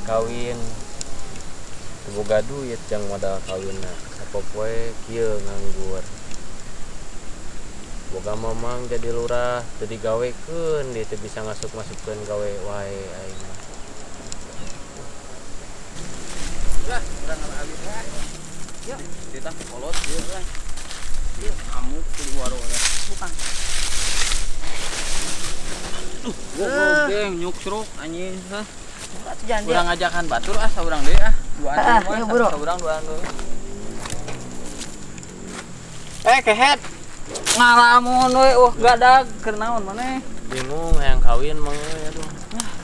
Kawin. Teu boga duit jang modal kawinna. Sapopoe kieu nganggur. Boga mamang jadi lurah teu digawekeun, dia teu bisa ngasup-masupkeun gawe wae aing mah. Lah, urang ngala awi teh. Yuk, ditah kolot ieu lah. Ieu ngamuk di warung lah. Bukan. Duh, geng nyuksruk anjing hah. Urang ngajakan batur ah saurang deui ah. Duaan deui mah, saurang duaan deui. Eh, kehet. Ngalamun we wah gadag keur naon maneh? Bingung hayang kawin mah euy aduh.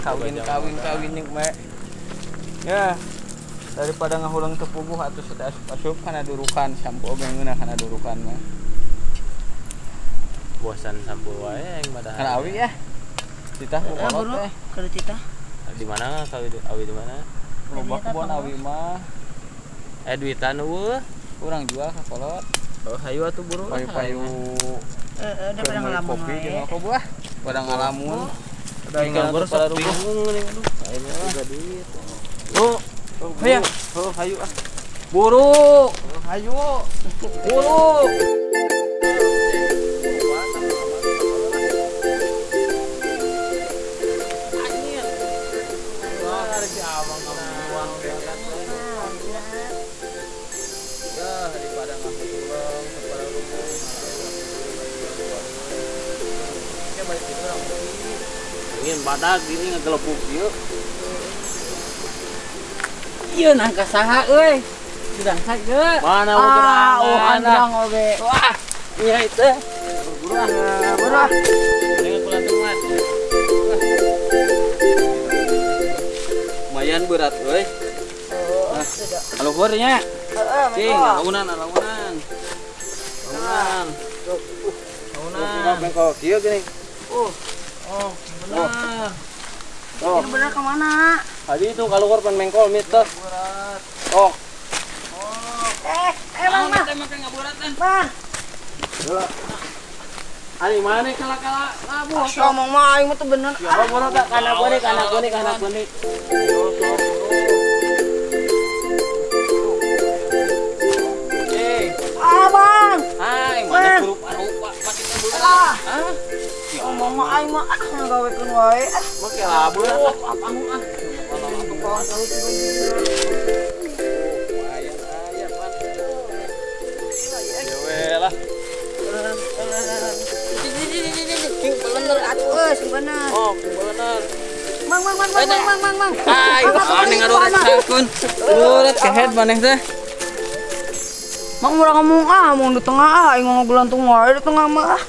Kawin kawin kawin jeung we. Ya. Daripada ngahulang teu puguh atuh sudah asup-asup kana durukan sampo oge ngeunah kana durukan mah. Bosan sampo wae aing mah dahar. Kana awi ya. Titah ku kolot teh. Keur titah. Di mana kawin awi di mana? Loba kebon awi mah. Eh duitan eueuh. Urang jual ka kolot. Oh, hayu atuh buru. Payu-payu. Heeh, udah pada ngalamun kopi jeung apa buah? Pada ngalamun. Udah nganggur pada bingung geuning aduh. Aing mah boga duit. Oh, hayu. Oh, hayu ah. Buru. Hayu. Buru. Anjir. Wah, ada si abang buang Ya, daripada ngahulang kepada rubuh. Ya balik itu orang. Ingin badag gini ngegelepuk ieu. Ieu nangka saha euy? Didangsak ge. Mana urang? Ah, urang oge. Wah, iya itu. Buru ah. Buru ah. Dengan kulantungan. Lumayan berat euy. Oh, sudah. Kaluhur nya. Heeh, cing, launan, launan. Launan. Launan. Bengkok kieu gini. Oh, benar. Oh. Ini benar kemana? Tadi itu kaluhur pan mengkol mister. Berat. Oh. Oh. Bang, bang. Teh make ngaburatan. Bang. Ari mana kala-kala labuh. Asya ngomong mah aing mah teu bener. Ya boro tak kana bone kana bone kana bone. Ayo sok buru. Abang. Hai, mana grup arupa pati teh Ah. Ah. Ngomong mah aing mah ah ngagawekeun wae. Ah. Make labuh apa ah. Lumayan aya pan. Ya we lah. Sing bener atuh euy, sing bener. Oh, sing bener. Mang mang mang mang mang mang mang. Ai, aneh ngaruret sakun. Ruret kehed maneh teh. Mang murah ngomong ah, mau di tengah ah, aing ngagelantung wae di tengah mah ah.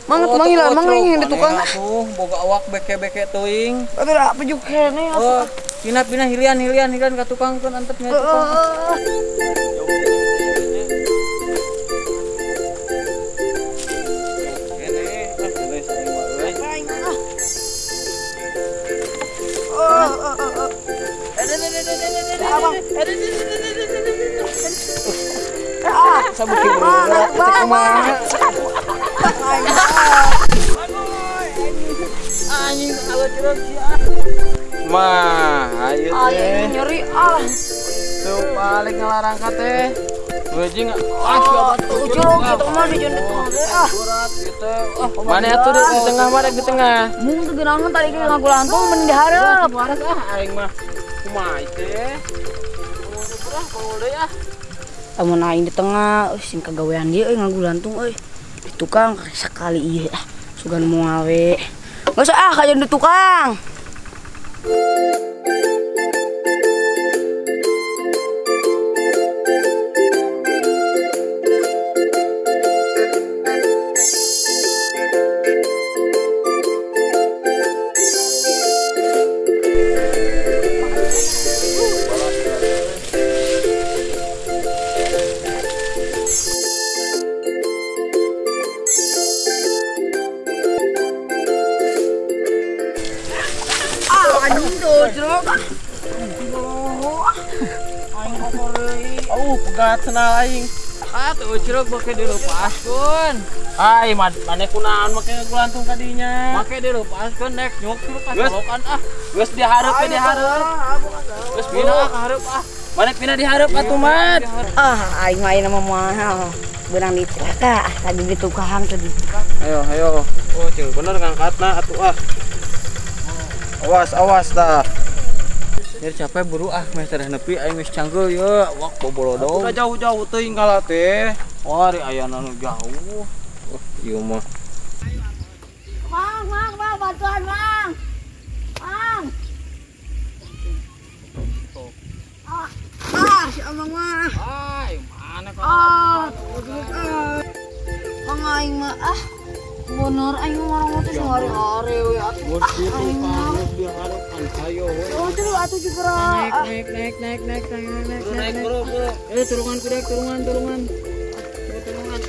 Mang teu manggil mang aing di tukang ah. Tuh, boga awak beke-beke teuing. Atuh da pejuk keneh atuh. Oh, pinah-pinah hilian hilian hilian ka tukang keun antep nya tukang. Kene, ah geus aing mah euy. Aing ah. Abang. Ah, sabuki berat teh kumaha. Anjing kalau curug sia. Mah, ayo teh. Nyeri ah. Tuh balik ngalarangka teh. Beuji ah siapa tuh curug kitu mah di jeung di tengah teh ah. Berat kitu. Ah, mana atuh di tengah mana di tengah. Mung teu geunaheun tadi ge ngagulantung mun dihareup. Waras ah aing mah. Kumaha teh? Kumaha kumaha deui ah. Amun aing di tengah, euy sing kagawean dieu euy ngagulantung euy. Di tukang sekali ieu ah, sugan moal we. Geus ah kajeun di tukang. Pegat senal aing. Ah, tuh ucruk make dileupaskeun. Ai, maneh kunaon make ngagulantung ka dinya? Make dileupaskeun nek nyuk ka solokan ah. Geus dihareup we dihareup. Geus pindah ka hareup ah. Maneh pindah dihareup atuh, Mat. Ah, aing mah ayeuna mah moal. Beunang di celaka, tadi di tukang tadi. Ayo, ayo. Oh, cing bener ngangkatna atuh ah. Awas, awas dah. Nyer capek buru ah, meh teh nepi aing geus canggul ye, wak bobolodong. Udah jauh-jauh teuing kalah teh. Wah, ari ayana nu jauh. Ieu mah. Mang, mang, mang, bantuan, mang. Mang. Ah, ah, si Amang mah. Ai, mana kau? Ah, mang aing mah ah. Bener aing mah orang teh sehari-hari we atuh. Aing mah ayo. Oh, terus atuh juga. Naik, naik, naik, naik, naik, naik, naik, naik. Eh, turungan kuda, turungan, turungan. Turungan, turungan.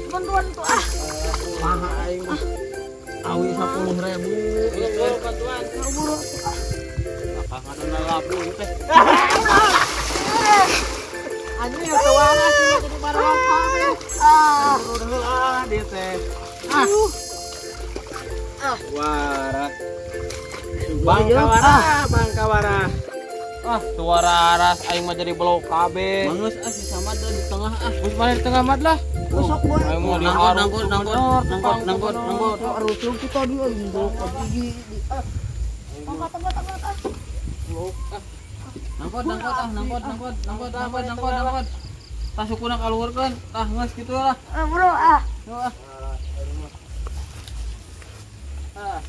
Bantuan tuh ah. Maha aing. Awi 10.000. Bantuan. Buru ah. Apa kana labu teh. Anjing yang tuana sih kudu bareng kabeh. Ah. Ah, dia teh. Ah. Ah. Warak. Bangkawara, bangkawara. Ah, suara aras aing mah jadi blok kabeh. Mangeus ah si Samad di tengah ah. Geus mana di tengah mad lah. Besok boy. Aing mau nangkot nangkot nangkot nangkot nangkot nangkot. Rusuh kita tadi aing blok gigi. Ah. Angkat angkat angkat ah. Blok ah. Nangkot nangkot ah nangkot nangkot nangkot nangkot nangkot nangkot. Tah sukuna kaluhurkeun, tah geus kitu lah. Ah, bro ah. Ah. Ah.